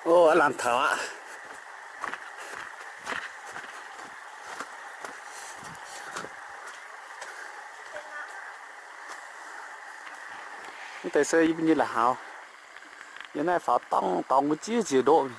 Ov, laanh taux aqv. Mv deix se yie mbuo nyei la'haux. Yie naaiv faaux dorngv dorngx wuov ziex nziex ndoqv.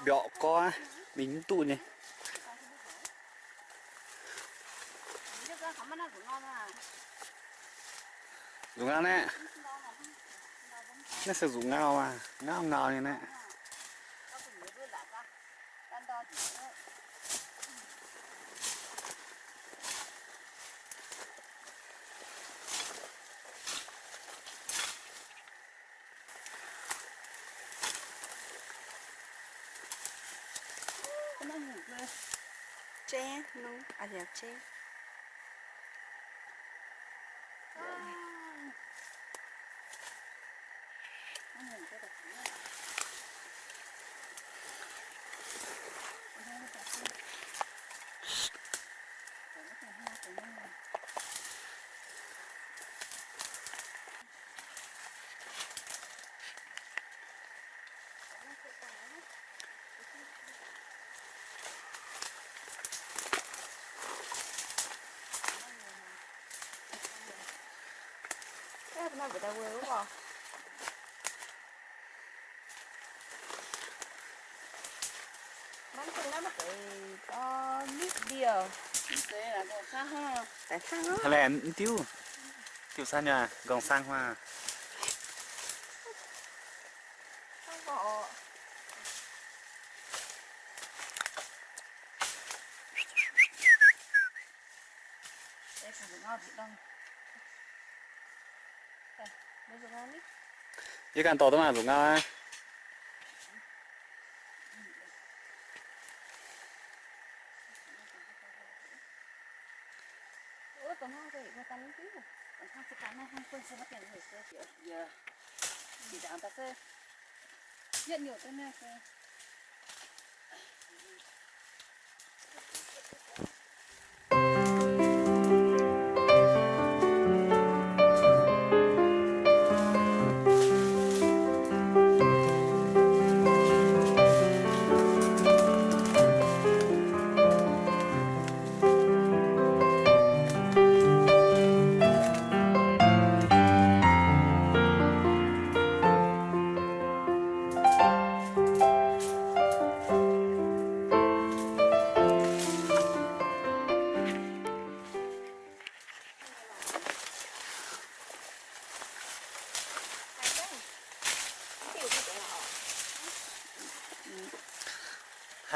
Mbiorqc gorx, mingh mv duqv nyei. Nzuqc ngau naaiv. Naaiv se nzuqc ngau aqv. Ngau ngau nyei naaiv. Jeiv nungv, aa, heuc jeiv. Hleix mv diuv, diuv sanh nyei nqorngv sang huaav. Yie ganh dorh duqv maah, nzuqc ngau aqv.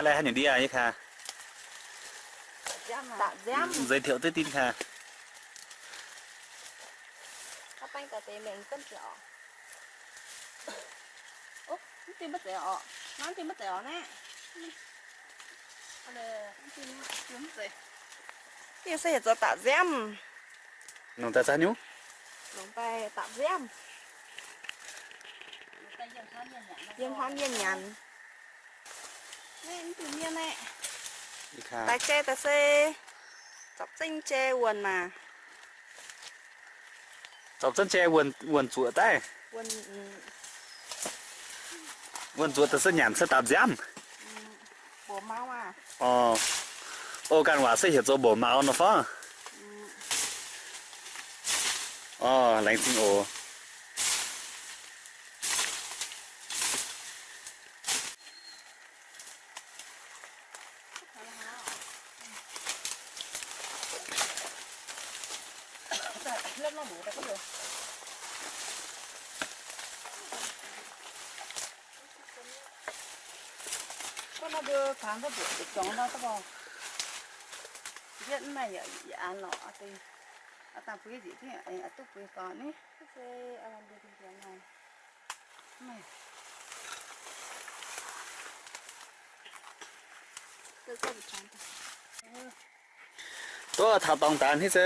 Hleix haaix nyungc ndie yie kaax? Giới thiệu duqv dinh kaax. Diuh se heuc zoux dapc nziaamv. Nongc daaih za'haaix nyungc? Nongc daaih dapc nziaamv. Yiem hmuangv mienh nyanc. Naaiv mv diuh mienh aeqv, daaih jai daaih se zorpc zengv jai wuonh maah. Zorpc zengv jai wuonh, wuonh zuoqc daaih. Wuonh zuoqc daaih se nyanc se dapc nziaamv. O, ganh waac se heuc zoux mbouc maux nor fai? O, laengz zingh oc. Duqv taux dorngx daaih hnangv se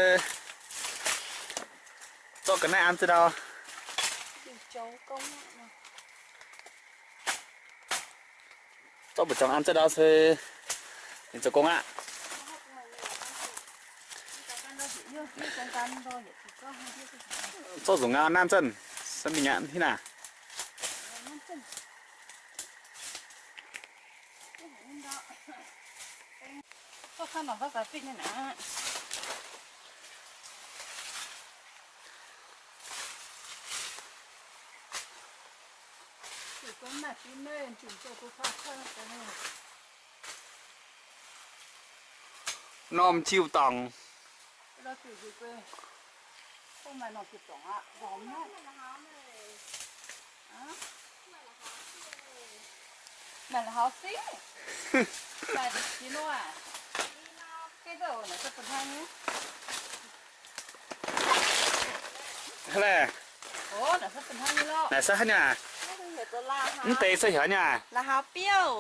zorqv ga'naaiv an ziex ndau. Zorqv mbu'zorng an ziex ndau se ninh zoux gong aqv. Zorqv nzuqc ngau nanv zanc, se mingh aqv hnangv naaic. Norm tiuv dorngx. Maaih norm jiex dorngx aqv, nzormc aqv. Maaih la'haux siqv. Maaih deix jiex nor aac. Ga'naaiv se bun hnangv nyei. Hnangv naaiv. Naaic se hnangv nyei aac. Mv deix se heuc nyei aac. La'haux biouv.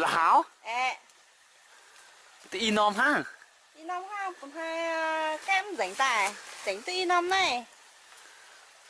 La'haux? Aeqv, i norm hnangv. I norm hnangv bun hnangv, gaeqv mv nzengc daaih, zengc duqv i norm naaiv.